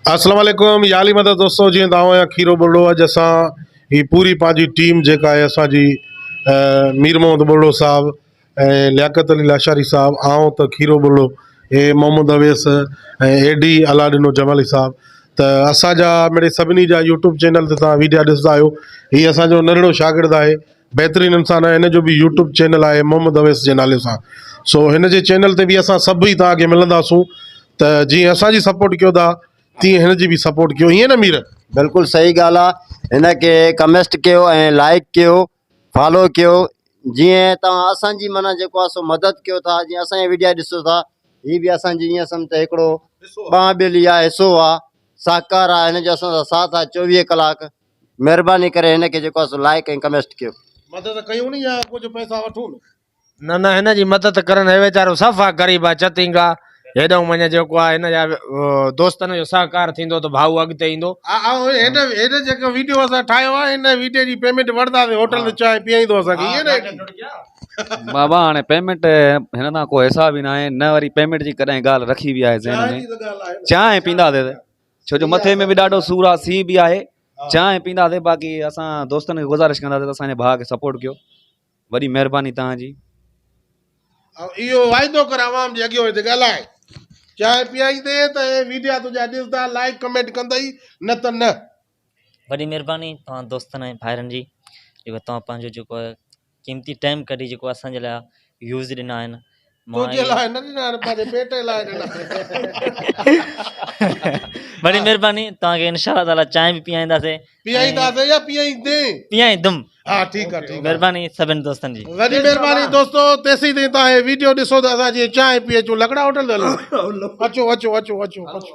اسلام عليڪم يا علي مدد دوستو جيئن ته آئون آهيان کيرو ٻرڙو اڄ اسان هي پوري پنهنجي ٽيم جيڪا آهي اسان جي مير محمد ٻرڙو صاحب ۽ لياقت علي لاشاري صاحب آئون ته کيرو ٻرڙو اي محمد اويس ۽ اي ڊي الله ڏنو جمالي صاحب ته اسان جا مڙئي سڀني جا يوٽيوب چينل تي توهان ويڊيا ڏسندا آهيو هي اسان جو ننڍڙو شاگرد آهي بهترين انسان آهي هن جو به يوٽيوب چينل آهي محمد اويس جي نالي سان سو هن جي چينل تي به اسان سڀ ئي توهان کي ملنداسون ته جيئن اسان جي سپورٽ ڪيو ٿا تيئن هن جي به سپورٽ ڪيو ائين نه مير. بلڪل صحيح ڳالھ آ هن کي ڪميسٽ ڪيو ۽ لائيڪ ڪيو فالو ڪيو جيئن توهان اسان جي معنيٰ جيڪو آ سو مدد ڪيو ٿا جيئن اسان جا ويڊيا ڏسو ٿا هي به اسان جي ائين سمجھ ته هڪڙو ٻانهن ٻيلي آ حصو آ ساهڪار آ هن جو اسان سان ساٿ آ چوويهه ڪلاڪ مهرباني ڪري هن کي جيڪو آ سو لائيڪ ۽ ڪميسٽ ڪيو. مدد ڪيون ني يا ڪجهه پئسا وٺون. نه نه هن جي مدد ڪرن هي ويچارو صفا غريب آ چتينگ آ هيڏئون مڃ جيڪو آ هن جا دوستن جو سهڪار ٿيندو ته ڀائو اڳتي ايندو. هن هن جيڪو ويڊيو اسان ٺاهيو آ هن ويڊيو جي پيمينٽ وٺنداسين هوٽل تي چانهه پيائيندو اسان کي ائين نه ايڊي. بابا هاڻي پيمينٽ هن تان ڪو حساب ئي ناهي نه وري پيمينٽ جي ڪڏهن ڳالهه رکي به آهي ذهن ۾ چانهه پينداسين ڇو جو مٿي ۾ به ڏاڍو سور آ سي به آهي چانهه پينداسين باقي اسان دوستن کي گذارش ڪنداسين ته اسان جي ڀاء کي سپورٽ ڪيو وڏي مهرباني توهان جي. اهو واعدو ڪر عوام جي اڳيون هتي ڳالهاء چانهه پيائيندي ته اهي ويڊيا تنهنجا ڏسندا لائيڪ ڪمينٽ ڪندئي نه ته نه. وڏي مھرباني توھان دوستن ۽ ڀائرن جي جيڪو توھان پنھنجو جيڪو آھي قيمتي ٽائيم ڪڍي جيڪو اسان جي لاء ويوز ڏنا آھن مان تنهنجي لاء نه ڏنا آهن پنهنجي پيٽ لاء ڏنا وڏي مھرباني توھان کي انشاء الله تعالي چانهه به پيائينداسين پيائينداسين يا پيائيندين پيائيندم ها ٺيڪ آ ٺيڪ آ مھرباني سڀن دوستن جي وڏي مھرباني دوستو تيسين تائين توهان هي ويڊيو ڏسو ته اسان جيئن چانهه پي اچون لڪڙا هوٽل تي هلون اچو اچو اچو اچو اچو.